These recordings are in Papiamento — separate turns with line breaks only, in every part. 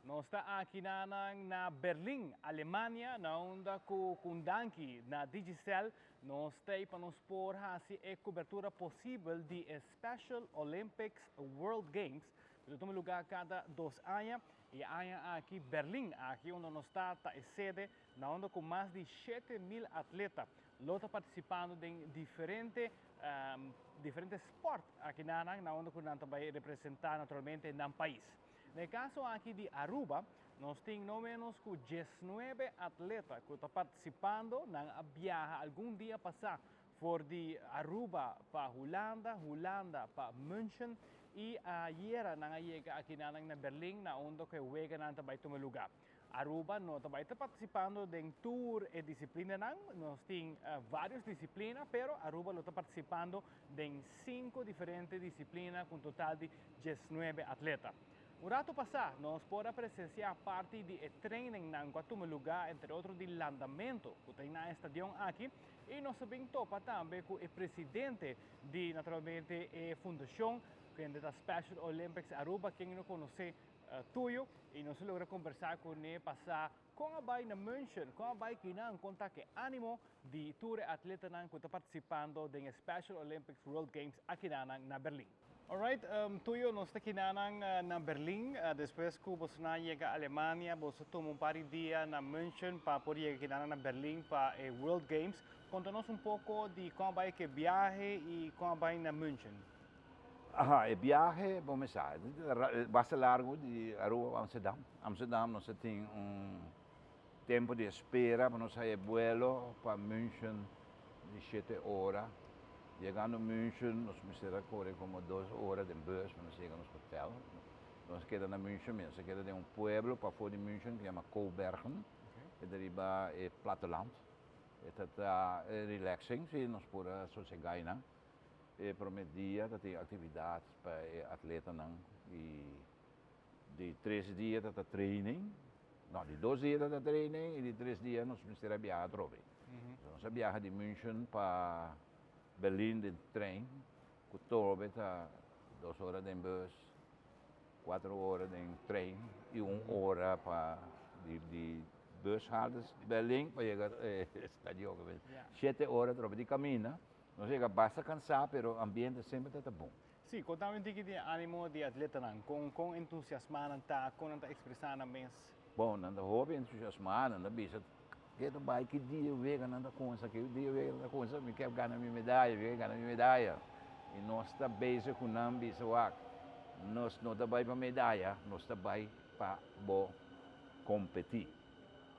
Nos ta aki na na Berlin, Alemania, na unda ku ku danki na Digicel nos ta pa nos por hasi e kobertura posibel di Special Olympics World Games, ku ta tuma lugá kada 2 aña i aña aki Berlin, aki unda nos ta, ta e sede, na unda ku mas di 7 mil atleta lo ta partisipando den diferente sport aki na unda ku nan tambe representá naturalmente nan pais. Den kaso aki di Aruba, nos tin no menos ku 19 atleta ku ta partisipando, nan a biaha algun dia pasá for di Aruba pa Hulanda, Hulanda pa München i ayera nan a yega aki na Berlin, na unda ku e weganan ta bai tuma lugá. Aruba no ta bai partisipando den tur e disiplinanan, nos tin vários disiplina, pero Aruba lo ta partisipando den sinku diferente disiplina ku un total di 19 atleta. Un ratu pasá, nos por a presensiá parti di e training nan ku a tuma lugá, entre otro di landamentu, ku tin na stadion aki, i nos a bin topa tambe ku e presidente di, naturalmente, e fundashon, ku ta Special Olympics Aruba, ken no konosé Tuyo, i nos a logra kombersá kuné pasá kon a bai na München, kon a bai kinan, kon ta e ánimo di tur atletanan ku ta partisipando den Special Olympics World Games aki na Berlin. Alright, Tuyo, nos ta aki na Berlin, despues ku boso a yega Alemania, boso a tuma un par di dia na München pa por yega aki na Berlin pa World Games. Konta nos un poko di kon a bai e biahe i kon a bai na München.
Aha, e biahe, bon, kuminsá, basta largu di Aruba pa Amsterdam. Amsterdam nos tin un tempu di espera pa nos sali vuelo pa München di 7 ora. Yegando München, nos mester a kore komo 2 ora di bus pa nos yega na hotel. Nos a keda na München mes, nos a keda den un pueblo pafó di München ku yama Kobergen, ku ta riba e platteland. Ta relaxing, si nos por sosegá einan. E promé dia tin aktividat pa e atletanan i di 3 dia ta training. No, di 2 dia ta training i di 3 dia nos mester a biaha atrobe. Nos a biaha di München pa Berlin di trein, ku trobe ta 2 ora di bus, 4 ora di trein i 1 ora pa di bushalte Berlin pa yega stadion. 7 ora trobe di kaminda. Nos a yega basta kansá, pero ambiente semper ta bon.
Si, konta mi di ánimo di atletanan, kon entusiasmá nan ta, kon nan ta ekspresá nan mes?
Bon, nan ta hopi entusiasmá, nan ta bisa, ku bai ki dia wega nan ta kuminsá, ki dia wega nan ta kuminsá, mi ke gana mi medaya, mi ke gana mi medaya. I nos ta bezig ku nan bisa wak, nos no ta bai pa medaya, nos ta bai pa bo kompetí.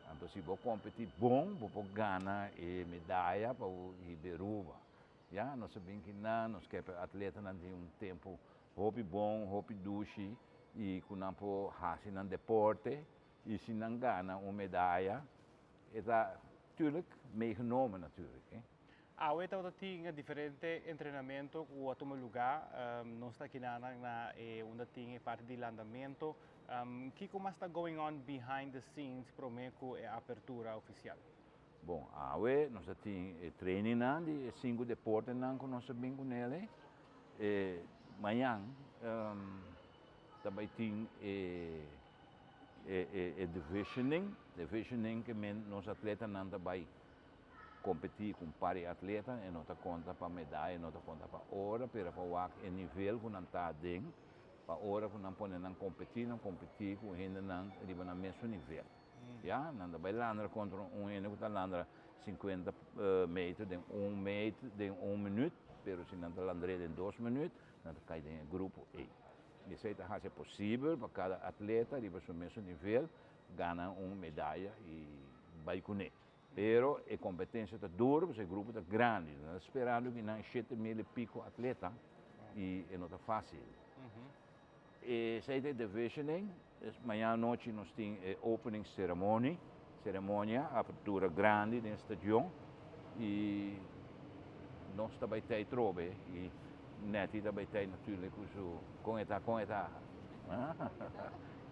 Anto si bo kompetí bon, bo por gana e medaya pa Aruba. Ja, nos sa ku nan, nos ke atletanan tin un tempu hopi bon, hopi dushi i ku nan por hasi nan deporte i si nan gana un medaya, ta natuurlijk meegenomen natuurlijk. Hè.
Awe ta tin diferente entrenamentu ku a tuma lugá, nos ta aki na unda tin parti di landamentu. Kiko mas ta going on behind the scenes promé ku e apertura ofisial?
Bon, awe nos tin training nan di sinku deportenan ku nos a bin kuné. Mañan tambe tin e divisioning, ke men nos atletanan tambe kompetí ku par di atleta i no ta konta pa medaya, no ta konta pa ora, pero pa wak e nivel ku nan ta den, pa ora ku nan pone nan kompetí ku hendenan riba nan mesun nivel. Ja, nan ta bai landra kontra un hende ku ta landra 50 meter den 1 meter, den 1 minuut, pero si nan ta landra den 2 minuut, nan ta kai den grupo E. Esei ta hasi posibel pa kada atleta riba su mesun nivel gana un medaya i bai kuné. Pero e kompetensia ta duru, e grupo ta grandi. Nos ta sperando ku nan 7 mil i piko atleta i no ta fásil. Esei ta divisioning. Mañan anochi nos tin opening ceremony, seremonia, apertura grandi den stadion i nos tambe tin trobe i Netty tambe tin natuurlijk su kon ta kon ta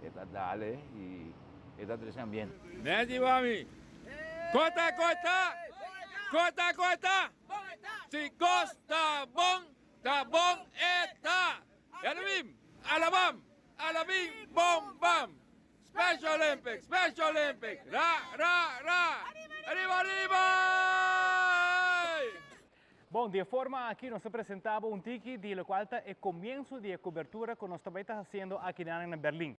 e ta dale i e ta trese ambiente.
Netty mami. Kota kota. Kota kota. Si kos ta bon, ta bon e ta. Alabim, alabam, alabim, bom bam. Special Olympics, Special Olympics, ra, ra, ra, ariba, ariba!
Bon, di forma aki nos a presenta un tiki di loke ta e comienso di cobertura cu nos tambe ta haciendo aki na Berlin.